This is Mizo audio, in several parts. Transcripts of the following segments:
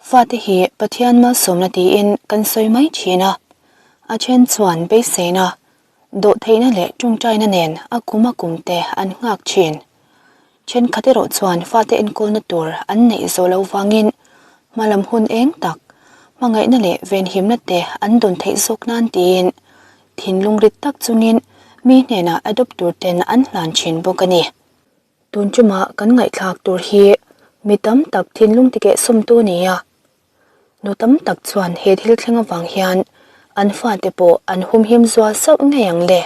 Fate hi Pathian malsawmna tiin kan sawi mai thin a, a then chuan beiseina, dawhtheihna leh tawngtaina nen a kum a kum te an nghak thin. Thenkhat erawh chuan fate enkawlna tur an neih zawh loh vangin hmalam hun eng tak, hmangaihna leh venhimna te an dawn theih zawk nan tiin thinlung rit tak chungin mi hnenah adopt tur ten an hlan thin bawk a ni. Tun ṭuma kan ngaihthlak tur hi mi tam tak thinlung tikeh sawmtu ni a, nu tam tak chuan he thil thleng avang hian an fate pawh an humhim zual sauh ngei ang le.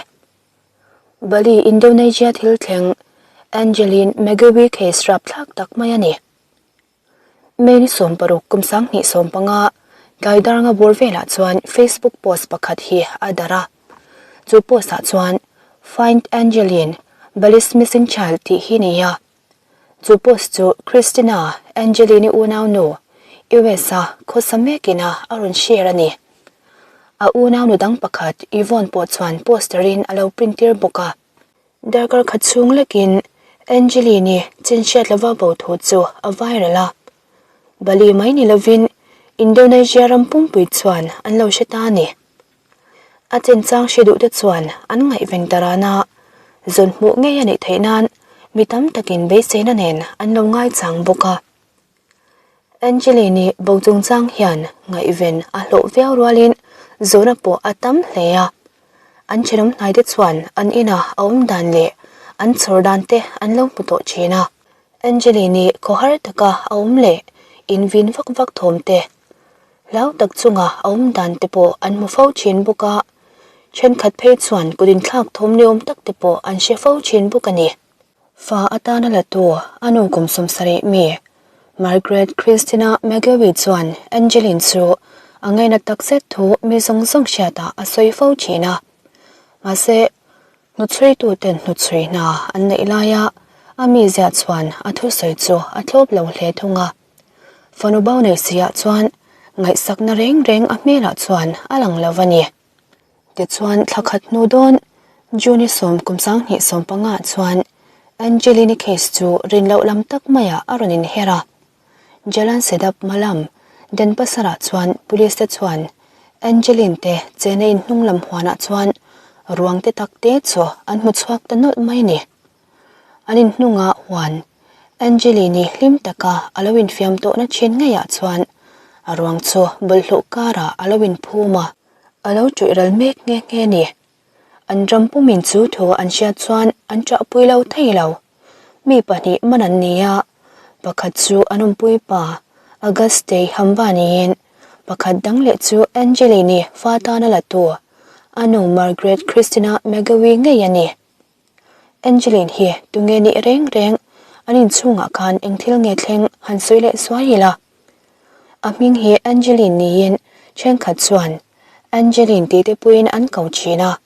Bali Indonesia thil thleng Angeline Megawi case rapthlak tak mai a ni. May ni 16 kum 2015 tlai darnga bawr velah chuan Facebook post pakhat hi a darh a. Chu post ah chuan Find Angeline, Bali's missing child tih hi ni a. Chu post chu Christina, Angeline-i unaunu, US a khawsa mekin a a rawn share a ni. A unaunu dang pakhat Yvonne pawh chuan poster in a lo print tir bawk a. Darkar khat chhung lekin Angeline-i chinhriat lova bo thu chu a viral a. Bali mai ni lovin Indonesia ram pumpui chuan an lo hre ta a ni. A chinchang hre duhte chuan an ngaihven ta ran a, zawn hmuh ngei a nih theih nan mi tam takin beiseina nen an lo ngaichang bawk a. Angeline-i bo chungchang hian ngaihven a hlawh viau rualin zawhna pawh a tam hle a. An thenawm hnaite chuan an inah a awm dan leh an chhawr dan te an lo hmu tawh thin a. Angeline-i khawhar taka a awm leh invin vak vak thawm te, hlau tak chunga a awm dan te pawh an hmu fo thin bawk a. Thenkhat phei chuan kut inthlak thawm ni awm tak te pawh an hre fo thin bawk a ni. Fa atana la tu a nu kum 70 mi Margaret Christina McGehee chuan Angeline chu a ngaina takzet thu mi zawng zawng hriatah a sawi fo thin a. Mahse, hnuchhuituten hnuchhui hna an neih laia a mizia chuan a thusawi chu a thlawp lo hle thung a. Fanu bo nei siah chuan ngaihsakna reng reng a hmelah chuan a lang lo a ni. Tichuan thla khat hnu dawn June 10 kum 2015 chuan Angelini case chu rin loh lam tak maiah a rawn inher a. Jalan Sedap Malam, Denpasar-ah chuan police te chuan Angeline te chena in hnung lam huanah chuan ruang te tak te chu an hmu chhuak ta nawlh mai a ni. An in hnungah huan Angelini hlim taka a lo infiam tawhna thin ngeiah chuan a ruang chu bawlhhlawh karah a lo inphum a. A lo ṭuih ral mek nghe nghe ni. An ram pumin chu thu an hriat chuan an ṭahpui lo thei lo. Mi pahnih man an ni a, pakhat chu an awmpui pa Auguste Hamba niin pakhat dang leh chu Angeline-i fa tana la tu a nu Margaret Christina McGehee ngei a ni. Angeline hi tunge nih reng reng an inchhungah khan eng thil nge thleng han sawi leh suai ila. A hming hi Angeline niin thenkhat chuan Angeline tih te puiin an ko thin a.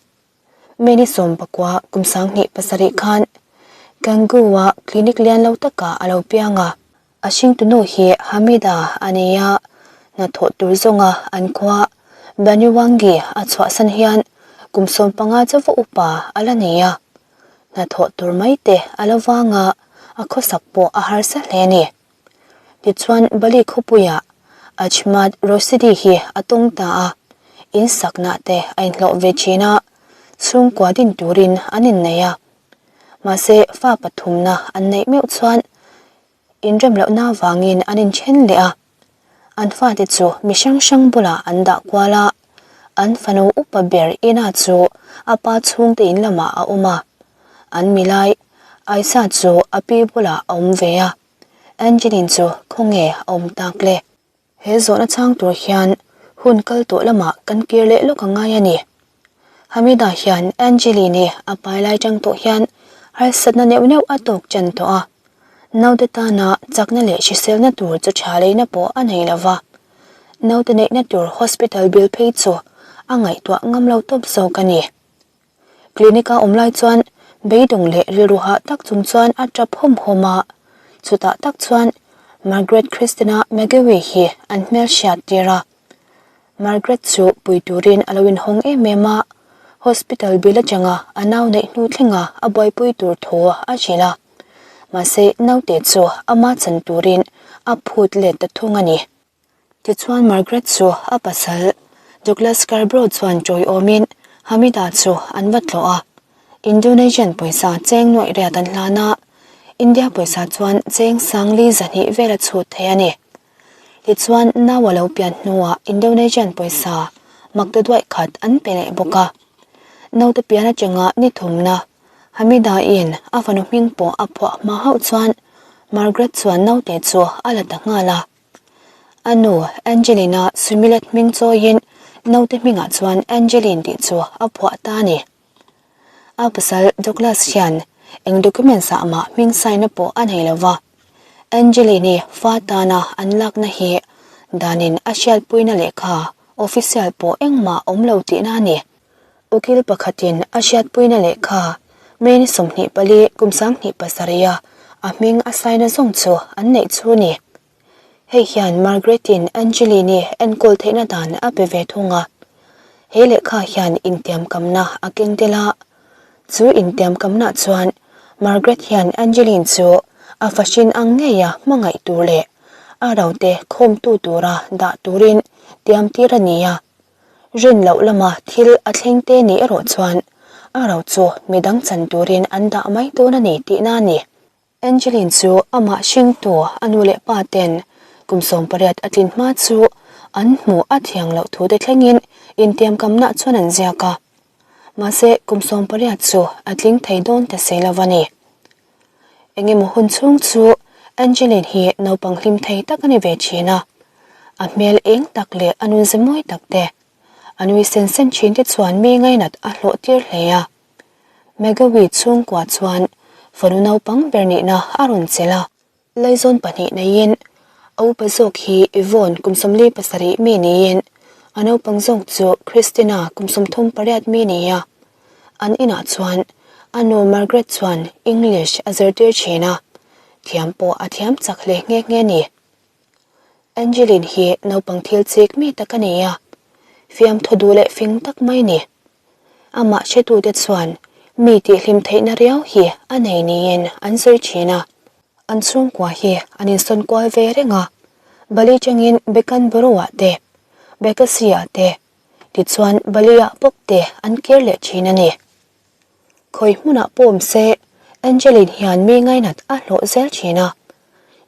May ni 19 kum 2007 khan Canggu-a clinic lian lo takah a lo piang a. A hringtunu hi Hamida a ni a, hnathawh tur zawnga an khua Banyuwangi a chhuahsan hian kum 15 chauva upa a la ni a, hnathawh tur mai te a la vang a, a khawsak pawh a harsa hle a ni. Tichuan Bali khawpuiah Achmad Rosidi hi a tawng ta a, in sakna te a inhlawh ve thin a, chhungkua din turin an innei a. Mahse fa pathumna an neih meuh chuan Inrem lohna avangin an inthen leh a, an fate chu mi hrang hrang bulah an dah kual a, an fanu upa ber Ina chu a pa chhungte in lamah a awm a, an milai Aisa chu a pi bulah a awm ve a, Angeline chu khawnge a awm tak le? He zawhna chhang tur hian hun kal tawh lamah kan kir leh lawk a ngai a ni. Hamida hian Angeline-i a pai lai tang tawh hian harsatna neuh neuh a tawk chen tawh a. Naute tana chakna leh hriselna tur chu tha leina pawh a nei lo va. Naute neihna tur hospital bill phei chu a ngaihtuah ngam lo tawp zawk a ni. Clinic a awm lai chuan beidawng leh rilru hah tak chung chuan a tap hawm hawm a, chutah tak chuan Margaret Christina McGehee hi an hmel hriat tir a. Margaret chu pui turin a lo inhawng em em a, hospital bill atanga a nau neih hnu thlenga a buaipui tur thu a hrilh a, mahse naute chu ama chan turin a phut let ta thung a ni. Tichuan Margaret chu a pasal Douglas Scarborough chuan tawiawmin Hamida chu an va tlawh a. Indonesian pawisa cheng nuaih riat an hlan a, India pawisa chuan cheng sangli 200 vel a chhut thei a ni. Tichuan nau a lo pian hnuah Indonesian pawisa makta duaih khat an pe leh bawk a. Naute pian atanga ni thumna Hamida-in a fanu hming pawh a phuah hma hauh chuan Margaret chuan naute chu a la ta nghal a. A nu Angelina Sumilat hming chawiin naute hmingah chuan Angeline tih chu a phuah ta a ni. A pasal Douglas hian eng documents ah mah hming sign-na pawh a nei lo va. Angeline-i fa tana an lakna hi danin a hriatpuina lehkha official pawh engmah awm lo tihna a ni. Ukil pakhatin a hriatpuina lehkha May ni 24 kum 27 a a hming a sign-na zawng chu an neih chu a ni. Hei hian Margaret-in Angeline-i enkawl theihna dan a pe ve thung a. He lehkha hian intiamkamna a keng tel a. Chu intiamkamna chuan Margaret hian Angeline chu a fahrin ang ngeia hmangaih tur leh a rote khawmtu tura dah turin tiamtir a ni a. Rin loh lama thil a thleng te ni erawh chuan a ro chu midang chan turin an dah mai dawn a ni tihna a ni. Angeline chu amah hringtu a nu leh pa ten kum 18 a tlin hma chu an hmuh a thiang loh thu te thlengin intiamkamna chuan an ziak a. Mahse kum 18 chu a tling thei dawn ta si lo a ni. Engemaw hun chhung chu Angeline hi naupang hlim thei tak a ni ve thin a. A hmel eng tak leh a nunze mawi tak te, a nui sen sen thin te chuan mi ngainat a hlawh tir hle a. Megawi chhungkua chuan fanu naupang ber nihna a rawn chelh a. Laizawn pahnih neiin a upa zawk hi Yvonne kum 47 mi niin a naupang zawk chu Christina kum 38 mi ni a. An inah chuan a nu Margaret chuan English a zirtir thin a, thiam pawh a thiam chak hle nghe nghe ni. Angeline hi naupang thil chik mi tak a ni a, fiamthaw duh leh fing tak mai ni. Amah hretute chuan mi tihhlim theihna riau hi a nei niin an sawi thin a. An chhungkua hi an insawn kual ve reng a, Bali changin Bekanburu-ah te, Bekasi-ah te, tichuan Bali-ah bawk te an kir leh thin a ni. Khawi hmunah pawh awm se, Angeline hian mi ngainat a hlawh zel thin a.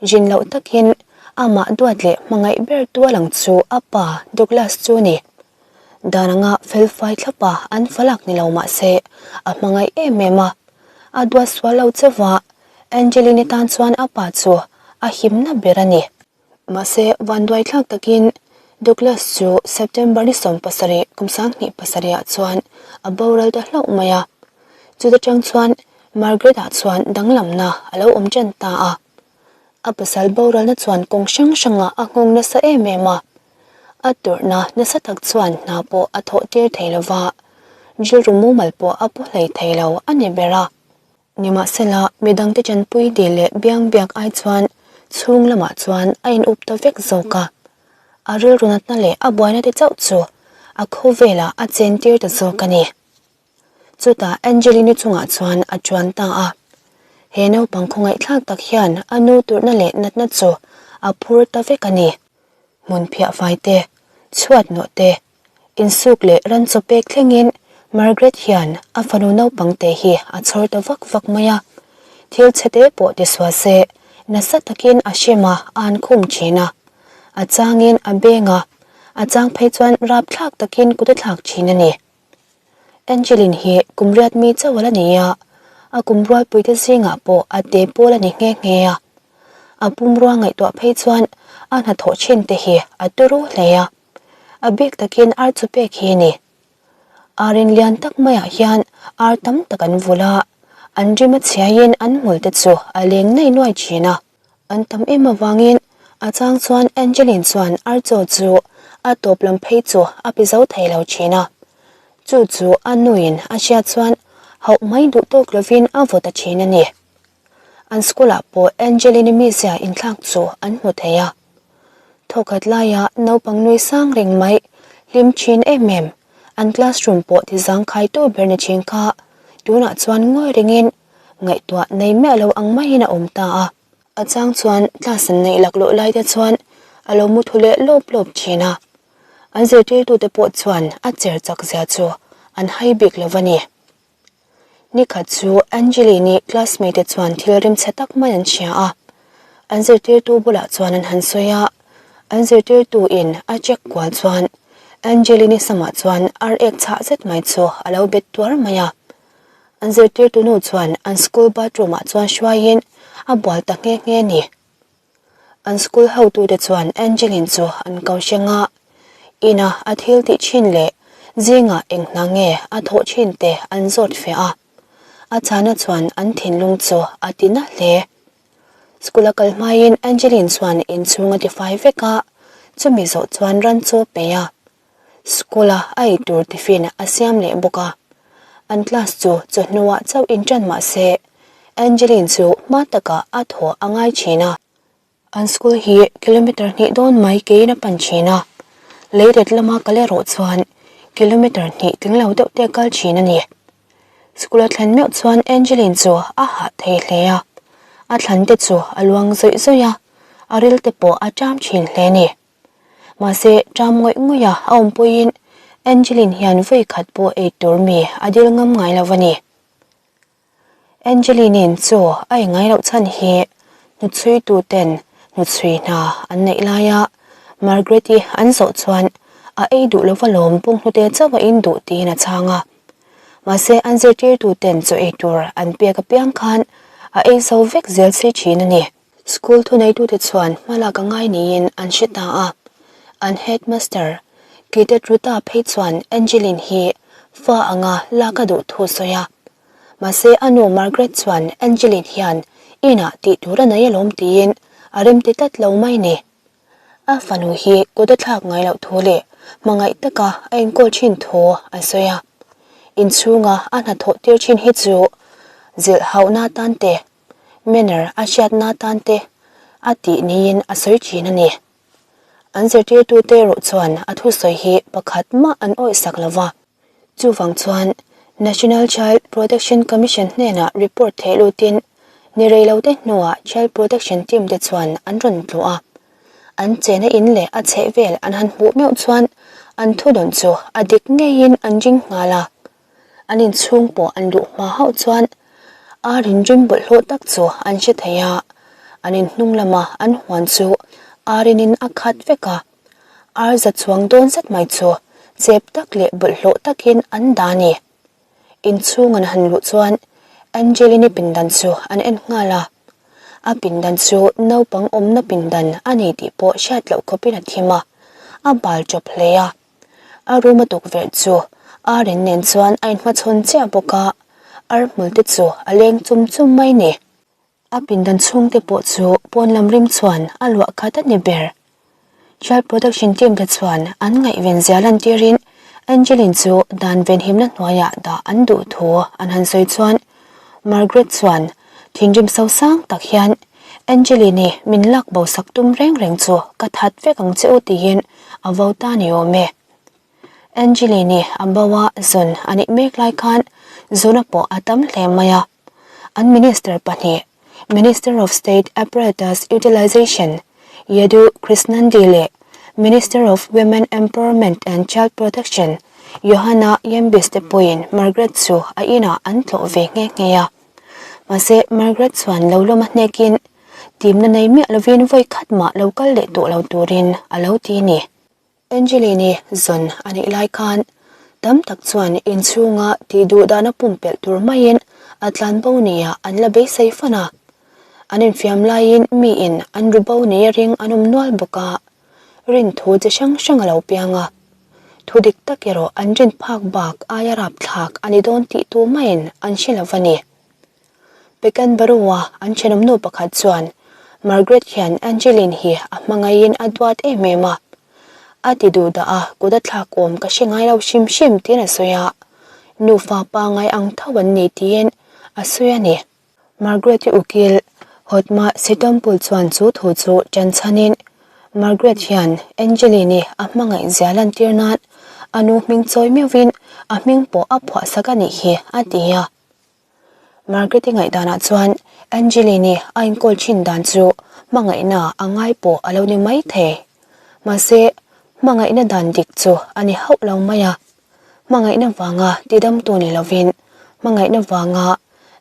Zin loh takin amah duat leh hmangaih ber tual ang chu a pa Douglas chu a ni. Dan anga felfai thlapa an falak ni lo mah se a hmangaih em em a. A duat sual lo chauh a, Angeline tan chuan a pa chu a himna ber a ni. Mahse vanduai thlak takin Douglas chu September ni 17 kum 2007 ah chuan a boral ta hlauh mai a. Chuta tang chuan Margaret-ah chuan danglamna a lo awm ṭan ta a. A pasal boralna chuan kawng hrang hrangah a nghawng nasa em em a. A tawrhna nasa tak chuan hna pawh a thawh tir thei lo va, rilru mumal pawh a pu hlei thei lo a ni ber a. Nimahsela, midangte ṭanpui dil leh biang biak ai chuan chhung lamah chuan a in up ta vek zawk a. A rilru natna leh a buaina te chauh chu a khawvelah a chen tir ta zawk a ni. Chutah Angelini chungah chuan a chuan ta a. He naupang khawngaihthlak tak hian a nu turhna leh natna chu a phur ta vek a ni. Hmun phiah fai te, chhuat nawh te, insuk leh ran chaw pek thlengin Margaret hian a fanu naupang te hi a chhawr ta vak vak mai a. Thil chhe te pawh ti sual se, nasa takin a hrem a, a an khum thin a. A changin a beng a, a chang phei chuan rapthlak takin kut a thlak thin a ni. Angeline hi kum riat mi chauh a la ni a, a kum rualpuite zingah pawh a te pawl a ni nghe nghe a. A pumrua ngaihtuah phei chuan a hnathawh thin te hi a turu hle a, a bik takin ar chu pek hi a ni. Ar in lian tak maiah hian ar tam tak an vul a, an rim a chhiaiin an hmul te chu a leng nai nuai thin a. An tam em avangin a chang chuan Angeline chuan Archo chu a tawp lam phei chu a pi zo thei lo thin a. Chu chu a nuin a hriat chuan hauh mai duh tawk lovin a vaw ta thin a ni. An school ah pawh Angeline mizia inthlak chu an hmu thei a. Thawkhat laia naupang nui sang reng mai hlim thin em em an classroom pawh ti zangkhaitu ber ni thin kha tunah chuan ngawi rengin ngaihtuah nei miah lo ang maiin a awm ta a. A chang chuan class an neih laklawh lai te chuan. a lo mu thu leh lawp lawp thin a. An zirtirtute pawh chuan a cher chak zia chu an hai bik lo a ni. Nikhat chu Angeline-i classmate te chuan thil rimchhe tak mai an hria a, an zirtirtu bulah chuan an han sawi a, an zirtirtu in a check kual chuan Angeline-i samah chuan ar ek chhah zet mai chu a lo bet tuar mai a. An zirtirtu nu chuan an school bathroom ah chuan hruaiin a bual ta nghe nghe a ni. An school hotute chuan Angeline chu an ko hreng a, ina a thil tih thin leh zingah eng hna nge a thawh thin te an zawt fe a. A chhana chuan an thinlung chu a ti na hle. School a kal hmain Angeline chuan inchhung a tifai vek a, chumi zawh chuan ran chu a pe a. School a a ei tur tiffin a siam leh bawk a. An class chu chawhnuah chauh inṭan mah se, Angeline chu hma takah a thaw a ngai thin a. An school hi kilometer hnih dawn mai keiin a pan thin a, leiret lama kal erawh chuan kilometer hnih tling lo deuh te a kal thin a ni. School a thlen meuh chuan Angeline chu a hah thei hle a, a thlan te chu a luang zawih zawih a, a ril te pawh a ṭam thin hle a ni. Mahse, ṭam ngawih ngawih a a awmpuiin Angeline hian vawi khat pawh ei tur mi a dil ngam ngai lo a ni. Angeline-in chu a ingai loh chhan hi hnuchhuitu ten hnuchhui hna an neih laia Margaret-i an zawh chuan a ei duh lova lawm bawnghnute chauh a in duh tiin a chhang a. Mahse, an zirtirtu ten chaw ei tur an pek apiang khan a ei zo vek zel si thin a ni. School thuneitute chuan hmalak a ngai niin an hre ta a, an headmaster Kitet Ruta phei chuan Angeline hi fa anga lak a duh thu sawi a. Mahse a nu Margaret chuan Angeline hian inah tih tur a nei alawm tiin a remti tlat lo mai ni. A fanu hi kut a thlak ngai loh thu leh hmangaih taka a enkawl thin thu a sawi a. Inchhunga a hnathawh tir thin hi chu zilh hauhna tan te manner a hriatna tan te a tih niin a sawi thin a ni. An zirtirtute erawh chuan a thusawi hi pakhat mah an awihsak lo va. Chuvang chuan National Child Protection Commission hnenah report theih lutin ni rei lo te hnuah Child Protection team te chuan an rawn tluh a. An chena in leh a chhehvel an han hmuh meuh chuan an thudawn chu a dik ngeiin an ring nghal a. An inchhung pawh an luh hma hauh chuan ar inrim bawlhhlawh tak chu an hre thei a, an inhnung lama an huan chu ar inin a khat vek a, ar za chuang dawn zet mai chu chep tak leh bawlhhlawh takin an dah a ni. Inchhung an han luh chuan Angelini pindan chu an en nghal a, a pindan chu naupang awmna pindan a ni tih pawh hriat loh khawpin a thim a, a bal chawp hle a. A room a tukverh chu Aren nen chuan a inhmachhawn chiah bawk a, ar hmul te chu a leng chum chum mai ni. A pindan chhungte pawh chu pawn lam rim chuan a luah khat a ni ber. Child Protection team te chuan an ngaihven zia lantirin Angeline chu dan venhimna hnuaiah dah an duh thu an han sawi chuan Margaret chuan thinrim sosang tak hian Angeline-i min lak bo sak tum reng reng chu ka that vek ang che u tiin a vo ta ni awm e. Angeline-i a bo a zawn a nih mek lai khan zawna pawh a tam hle mai a. An minister pahnih, Minister of State Apparatus Utilisation Yadu Krishnandi leh Minister of Women Empowerment and Child Protection Johanna Yembis te pawhin Margaret chu a inah an tlawh ve nghe nghe a. Mahse, Margaret chuan lo lawm a hnekin timna nei miah lovin vawi khat mah lo kal leh tawh lo turin a lo ti a ni. Angeline-i zawn a nih lai khan tam tak chuan inchhunga tih duh dana pumpelh tur maiin a tlan bo nia an la beisei fan a. An infiam laiin miin an ru bo nia ring an awm nual bawk a, rin thu chi hrang hrang a lo piang a. Thu dik tak erawh an rin phak bak aia rapthlak a ni dawn tih tu maiin an hre lo va ni. Pekanbaru-a an thenawmnu pakhat chuan Margaret hian Angeline hi a hmangaihin a duat em em a. A ti duh dah a, kut a thlak awm ka hre ngai lo hrim hrim tiin a sawi a. Nufa pangai ang tho an ni tiin a sawi a ni. Margaret-i ukil Hotma Sitompul chuan chu thu chu ṭan chhanin Margaret hian Angeline-i a hmangaih zia lantir nan a nu hming chawi meuhin a hming pawh a phuah sak a nih hi a ti a. Margaret-i ngaihdanah chuan Angeline-i a inkawl thin dan chu hmangaihna a ngai pawh a lo ni mai thei. Mahse, hmangaihna dan dik chu a ni hauh lo mai a. Hmangaihna vanga tidamtu ni lovin hmangaihna vanga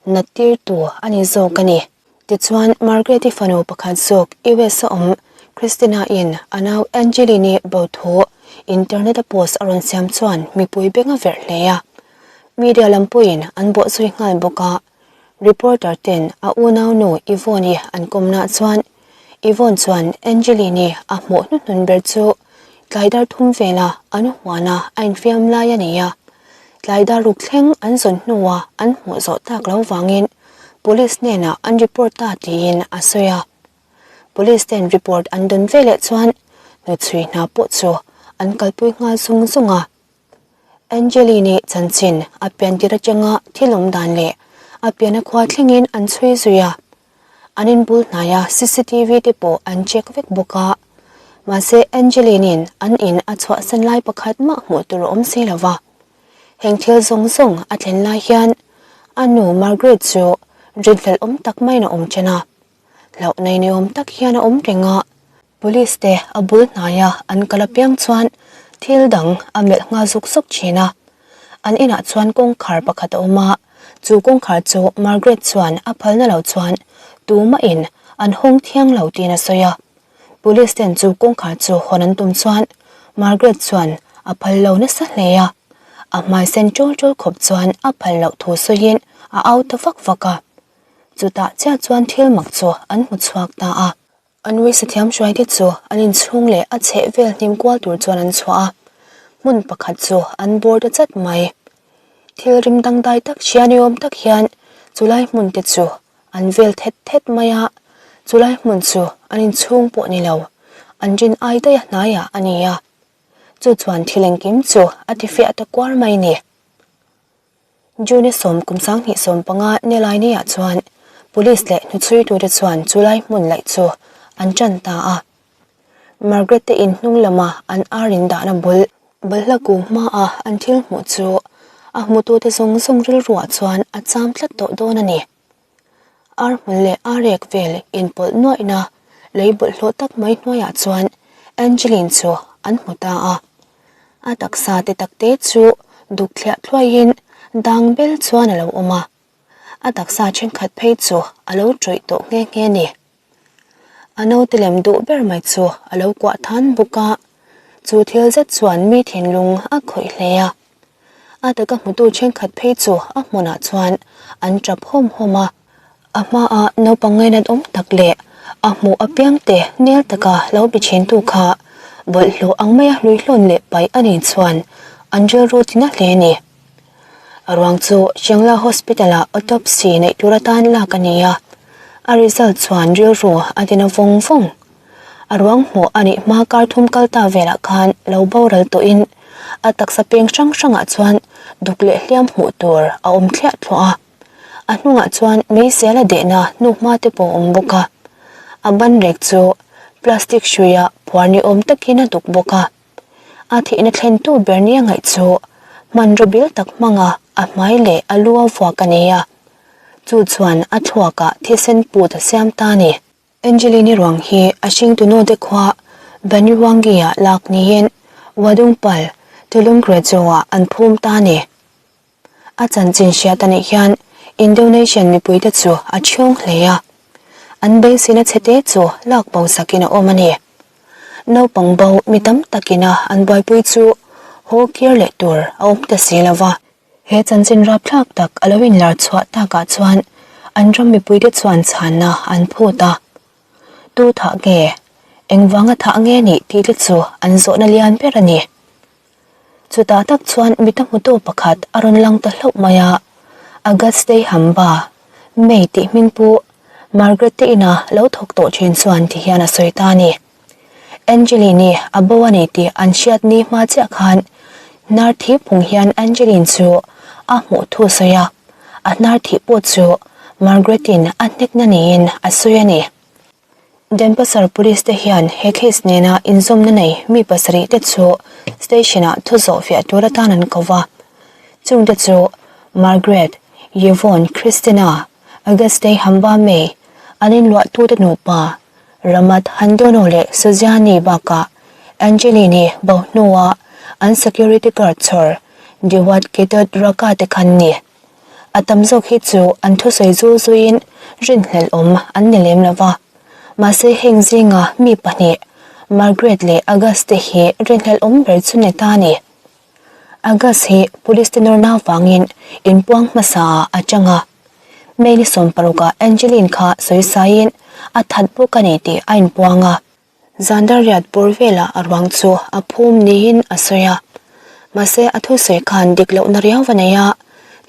nattirtu a ni zawk a ni. Tichuan, Margaret-i fanu pakhat zawk US-a awm Christina-in a nau Angeline-i bo thu internet-a post a rawn siam chuan mipui beng a verh hle a. Media lam pawhin an bawhzui nghal bawk a. Reporter ten a unaunu Yvonne-i an kawmnaah chuan Yvonne chuan Angeline-i a hmuh hnuhnun ber chu tlai dar thum vela an huana a infiam lai a ni a. Tlai dar ruk thleng an zawn hnua an hmuh zawh tak lo vangin Police hnenah an report ta tiin a sawi a. Police ten report an dawn veleh chuan hnuchhui hna pawh chu an kalpui nghal zung zung a. Angeline-i chanchin a pian tir atanga thil awm dan leh a piana khua thlengin an chhui zui a. An inbul hnaia cctv te pawh an check vek bawk a. Mahse Angeline-in an in a chhuahsan lai pakhat mah hmuh tur a awm si lo va. Heng thil zawng zawng a thlen lai hian a nu Margaret chu rinhlelh awm tak maiin a awm ṭhen a. Hlauh nei ni awm tak hian a awm reng a. Police te a bul hnaia an kal apiang chuan thil dang a melh nghal zuk zuk thin a. An inah chuan kawngkhar pakhat a awm a, chu kawngkhar chu Margaret chuan a phalna lo chuan tumahin an hawng thiang lo tiin a sawi a. Police ten chu kawngkhar chu hawn an tum chuan Margaret chuan a phal lo nasa hle a. A hmai sen ṭawl ṭawl khawp chuan a phal loh thu sawiin a au ta vak vak a. Chutah chiah chuan thil mak chu an hmu chhuak ta a. An uisa thiam hruaite chu an inchhung leh a chheh vel hnim kual tur chuan an chhuah a, hmun pakhat chu an bawr ta chat mai. Thil rim dangdai tak hria ni awm tak hian chulai hmun te chu an vel thet thet mai a, chulai hmun chu an inchhung pawh ni lo, an rin ai daih a hnaiah a ni a. Chu chuan thil engkim chu a tifiah ta kuar mai ni. June 10 2015 Nilainiah chuan Police leh hnuchhuitute chuan chulai hmun laih chu an tan ta a. Margaret te in hnung lama an ar in dahna bul balhla kung hmaa an thil hmuh chu a hmutute zawng zawng rilruah chuan a cham tlat tawh dawn a ni. Ar hmul leh ar ek vel inpawlh nuaihna lei bawlhhlawh tak mai hnuaiah chuan Angeline chu an hmu ta a. A taksa te takte chu duk thliah thluaiin dang bel chuan a lo awm a. A taksa thenkhat phei chu a lo ṭawih tawh nghe nghe a ni. A naute lem duh ber mai chu a lo kuah than bawk a, chu thil zet chuan mi thinlung a khawih hle a. A taka hmutu thenkhat phei chu a hmunah chuan an tap hawm hawm a, a hmaa naupang ngainat awm tak leh a hmuh apiangte nel taka lo bi thintu kha bawlhhlawh ang maia hluihlawn leh paih a nih chuan an rilru tina hle a ni. A ruang chu Shangla Hospital-ah autopsy neih tur atan lak a ni a, a result chuan rilru a tina vawng vawng. A ruang hmuh a nih hma kar thum kal ta velah khan lo boral tawhin a taksa peng hrang hrangah chuan duk leh hliam hmuh tur a awm thliah thluah a. A hnungah chuan meizial a dehna hnuhma te pawh a awm bawk a. A ban rek chu plastic hruia phuar ni awm takin a duk bawk a. A thihna thlentu ber nia ngaih chu hmanraw bil tak hmanga a hmai leh a lu a vuak a ni a. Chu chuan a thluakah thisen put a siam ta a ni. Angelini ruang hi a hringtu nute khua Banyuwangi-ah lak niin Wadungpal, Tulungrejo-ah an phum ta a ni. A chanchin hriat a nih hian Indonesian mipuite chu a thiawng hle a, an beiseina chhete chu lak bo sakin a awm a ni. Naupang bo mi tam takina an buaipui chu haw kir leh tur a awm ta si lo va. He chanchin rapthlak tak a lo inlar chhuah takah chuan an ram mipuite chuan chhanna an phut a. Tu thah nge? Engvanga thah nge nih tih te chu an zawhna lian ber a ni. Chutah tak chuan mita hmutu pakhat a rawn lang ta hlauh mai a, Agastey Hamba, May tih hming pu Margaret te ina lo thawk tawh thin chuan ti hian a sawi ta a ni. Angeline-i a bo a ni tih an hriat ni hma chiah khan hnar thih phung hian Angeline chu a hmuh thu sawi a, a hnar thih pawh chu Margaret-in a hnekna niin a sawi a ni. Denpasar Police te hian he case nena inzawmna nei mi pasarih te chu station-ah thu zawh fiah tur atan an ko va. Chungte chu Margaret, Yvonne, Christina, Auguste Hamba May, an inluahtute nupa, Ramat Handono leh Suziani bakah. Angeline-i bo hnua an security guard chhawr Diwat Ketut Raka te khan ni. A tam zawk hi chu an thusawi zul zuiin rinhlelh awm an ni lem lo va. Mahse heng zinga mi pahnih Margaret leh August te hi rinhlelh awm ber chu ni ta a ni. August hi police te nawrna vangin inpuang hmasa ah a chang a. May ni sawmparuk ah Angeline kha sawisaiin a that bawk a ni tih a inpuang a. Zandariat bawr velah a ruang chu a phum niin a sawi a. Mahse a thusawi khan dik lohna riau a nei a,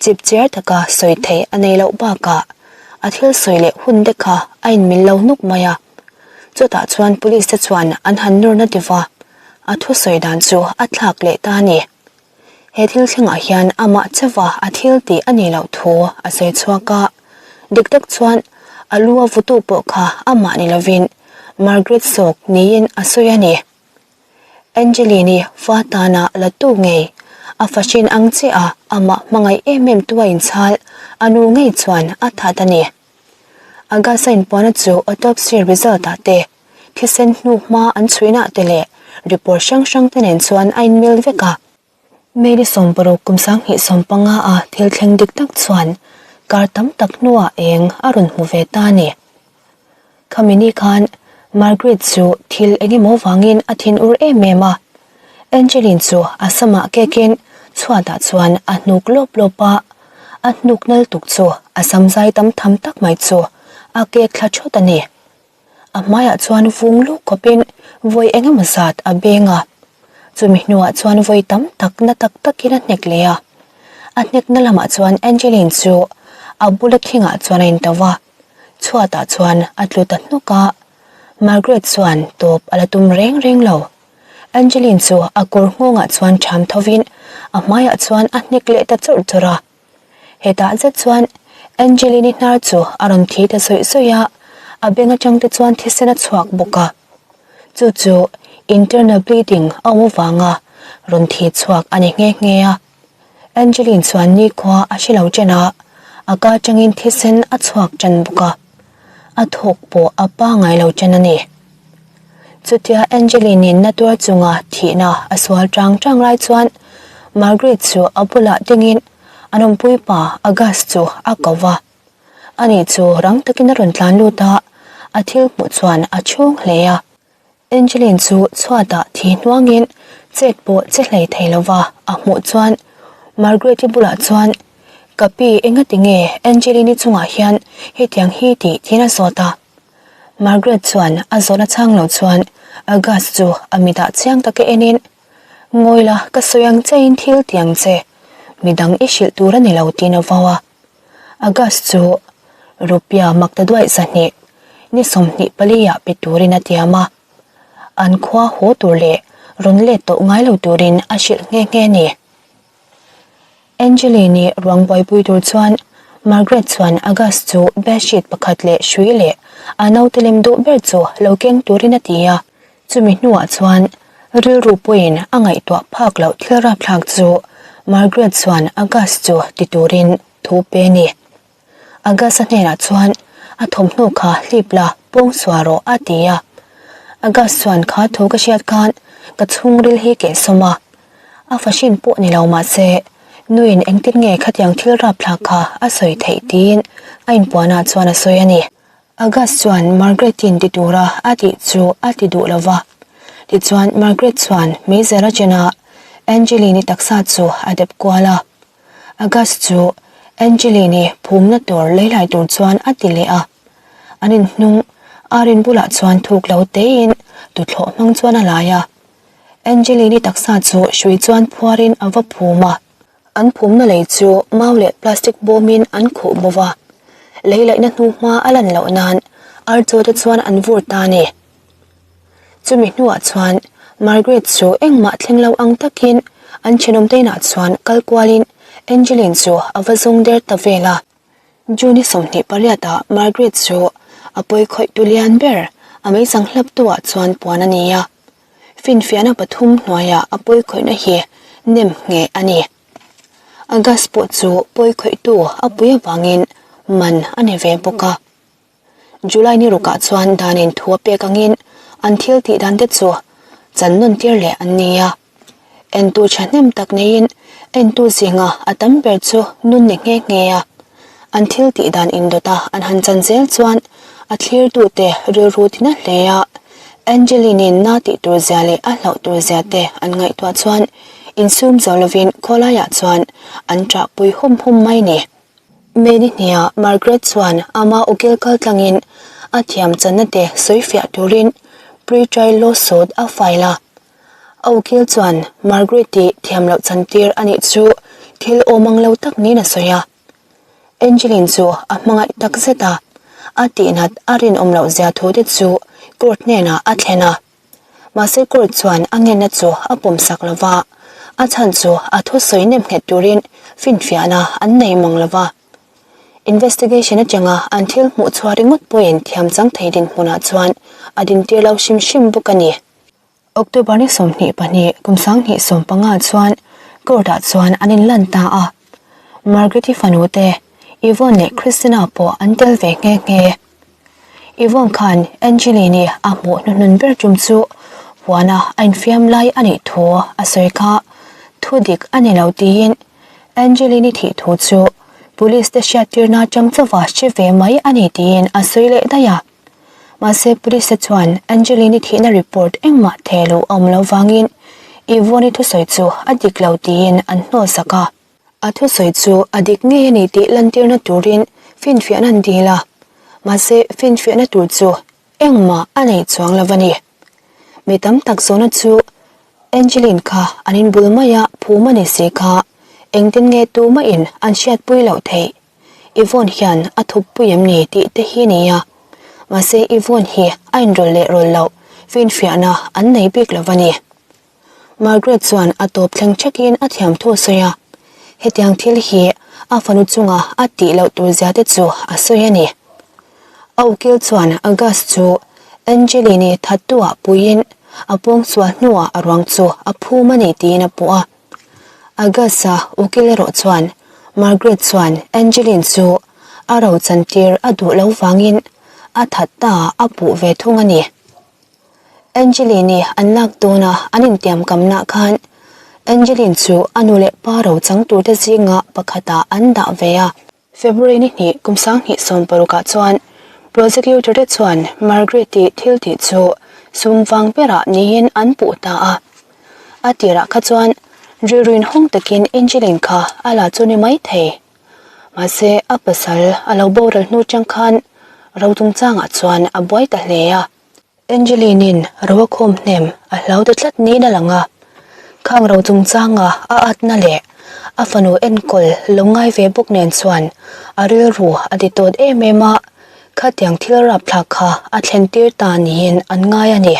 chip chiar taka sawi theih a nei loh bakah a thil sawi leh hun te kha a inmil lo nuk mai a. Chutah chuan police te chuan an han nawr na deuh a, a thusawi dan chu a thlak leh ta a ni. He thil thlengah hian amah chauha a thil tih a nih loh thu a sawi chhuak a, dik tak chuan a lu a vutu pawh kha amah ni lovin Margaret zawk niin a sawi a ni. Angeline-i fa tana la tu ngei, a fahrin ang chiah a amah hmangaih em em tu a inchhal a nu ngei chuan a that a ni. August a inpuahna chu autopsy result ah te Thisen hnu hma an chhuihna te leh report hrang hrang te nen chuan a inmil vek a. May ni 16 kum 2015 a thil thleng dik tak chuan kar tam tak hnuah eng a rawn hmu ve ta a ni. Khami ni khan Margaret chu thil eng emaw vangin a thin ur em em a. Angeline chu a samah kekin chhuatah chuan a hnuk lawp lawp a, a hnuk nal tuk chu a sam zai tam tham tak mai chu a kek thla thawt a ni. A hmaiah chuan vung luk khawpin vawi eng emaw zat a beng a, chumi hnuah chuan vawi tam tak na tak takin a hnek leh a. A hnekna lamah chuan Angeline chu a bula thingah chuan a into a, chhuatah chuan a tlu ta hnawk a. Margaret chuan tawp a la tum reng reng lo. Angeline chu a kawr nghawngah chuan ṭham thovin a hmaiah chuan a hnek leh ta chawrh chawrh a. Hetah zet chuan Angeline-i hnar chu a rawn thi ta zawih zawih a, a beng atang te chuan thisen a chhuak bawk a. Chu chu internal bleeding a awm avanga rawn thi chhuak a ni nghe nghe a. Angeline chuan nikhua a hre lo chen a, a ka atangin thisen a chhuak tan bawk a. A thawk pawh a pangai lo chen a ni. Chutia Angeline-in na tuar chunga thihna a sual tang tang lai chuan Margaret chu a bulah dingin an awmpui pa August chu a ko va. Ani chu rang takin a rawn tlan lut a, a thil hmuh chuan a chhung hle a. Angeline chu chhuatah thi hnuangin chet pawh che hlei thei lova a hmuh chuan Margaret-i bulah chuan, Ka pi, engati nge Angeline-i chungah hian hetiang hi tih thin a zawt a? Margaret chuan a zawhna chhang lo chuan August chu a mitah chiang taka enin, Ngawi la, ka sawi ang chein thil ti ang che, midang i hrilh tur a ni lo tiin a vau a. August chu rupia makta duaih 200, ni 24 ah pe turin a tiam a. An khua haw tur leh rawn let tawh ngai lo turin a hrilh nghe nghe a ni. Angeline-i ruang buaipui tur chuan Margaret chuan August chu bedsheet pakhat leh hrui leh a naute lem duh ber chu lo keng turin a ti a. Chumi hnuah chuan rilru pawhin a ngaihtuah phak loh thil rapthlak chu Margaret chuan August chu ti turin thu pe a ni. August-a hnenah chuan a thawmhnaw kha hlip la pawng sual rawh a ti a. August chuan kha thu ka hriat khan ka chhungril hi kehsawm a, a fahrin pawh ni lo mahse nuin engtin nge khatiang thil rapthlak kha a sawi theih tiin a inpuanah chuan a sawi a ni. August chuan Margaret-in ti tura a tih chu a ti duh lo va. Tichuan Margaret chuan meizer a chen a, Angeline-i taksa chu a dep kual a. August chu Angeline-i phumna tur leilai tur chuan a ti leh a. An inhnung Arin bulah chuan thuk lo tein tuthlawh hmang chuan a lai a. Angeline-i taksa chu hrui chuan phuarin a va phum a. An phumna lei chu mau leh plastic bawmin an khuh bo va. Lei laihna hnuhma a lan loh nan archaw te chuan an vur ta a ni. Chumi hnuah chuan Margaret chu engmah thleng lo ang takin an thenawmte inah chuan kal kualin Angeline chu a va zawng der ta vel a. June 28 ah Margaret chu a pawi khawih tu lian ber a meisang hlap tu ah chuan puan a ni a. Finfiahna pathum hnuaiah a pawi khawihna hi nem ngheh a ni. August pawh chu pawi khawihtu a pui avangin man a ni ve bawk a. July ni rukah chuan danin thu a pek angin an thil tih dan te chu. Chan nawn tir leh an ni a. Entu thahnem tak neiin entu zinga a tam ber chu nun ni nghe nghe a. An thil tih dan indawta an han chan zel chuan a thlirtute rilru tina hle a. Angeline-in na tih tur zia leh a hlauh tur zia te an ngaihtuah chuan insum zo lovin khawlaiah chuan an ṭahpui hum hum mai ni. May ni hniah Margaret chuan ama ukil kal tlangin a thiam channa te sawi fiah turin pre-trial lawsuit a file a. A ukil chuan Margaret-i thiam loh chantir a nih chu thil awm ang lo tak niin a sawi a. Angeline chu a hmangaih tak zet a, a tihnat a rinawm loh zia thu te chu court hnenah a thlen a. Mahse court chuan a ngenna chu a pawm sak lo va, a chhan chu a thusawi nem nghet turin finfiahna an nei mang lo va. Investigation atanga an thil hmuh chhuah ringawt pawhin thiam chang thei dinhmunah chuan a dintir lo hrim hrim bawk a ni. October ni 22 kum 2015 chuan court ah chuan an inlan ta a, Margaret-i fanu te Yvonne leh Christina pawh an tel ve nghe nghe. Yvonne khan Angeline-i a hmuh hnuhnun ber tum chu huana a infiam lai a nih thu a sawi kha thu dik a ni lo tiin Angeline-i thih thu chu police te hriattirna atang chauha hre ve mai a ni tiin a sawi leh daih a. Mahse police te chuan Angeline-i thihna report engmah theh loh a awm loh vangin Yvonne-i thusawi chu a dik lo tiin an hnawlsak a. A thusawi chu a dik ngei a ni tih lantirna turin finfiahna an dil a, mahse finfiahna tur chu engmah a nei chuang lo a ni. Mi tam tak zawhna chu Angeline kha an inbul maia phum a ni si kha engtin nge tumahin an hriatpui loh theih? Yvonne hian a thuppui em ni tih te hi a ni a, mahse Yvonne hi a inrawlh leh rawlh loh finfiahna an nei bik lo a ni. Margaret chuan a tawp thleng thekin a thiam thu a sawi a, hetiang thil hi a fanu chunga a tih loh tur zia te chu a sawi a ni. A ukil chuan August chu Angeline-i thattu-ah puiin a pawngsual hnuah a ruang chu a phum a ni tiin a puh a. August-a ukil erawh chuan Margaret chuan Angeline chu a rochantir a duh lo vangin a that ta a puh ve thung a ni. Angeline-i an lak dawna an intiamkamna khan Angeline chu a nu leh pa ro chang turte zinga pakhatah an dah ve a. February ni hnih kum 2016 ah chuan prosecutor te chuan Margaret-i thil tih chu sum vang berah niin an puh ta a. A tirah kha chuan rilru inhawng takin Angeline kha a la chu ni mai thei. Mahse a pasal a lo boral hnu chang khan ro chungchangah chuan a buai ta hle a. Angeline-in ro a khawm hnem a hlau ta tlat niin a lang a, khang ro chungchanga a atna leh a fanu enkawl lo ngai ve bawk nen chuan a rilru a ti tawt em em a, khatiang thil rapthlak kha a thlen tir ta niin an ngai a ni.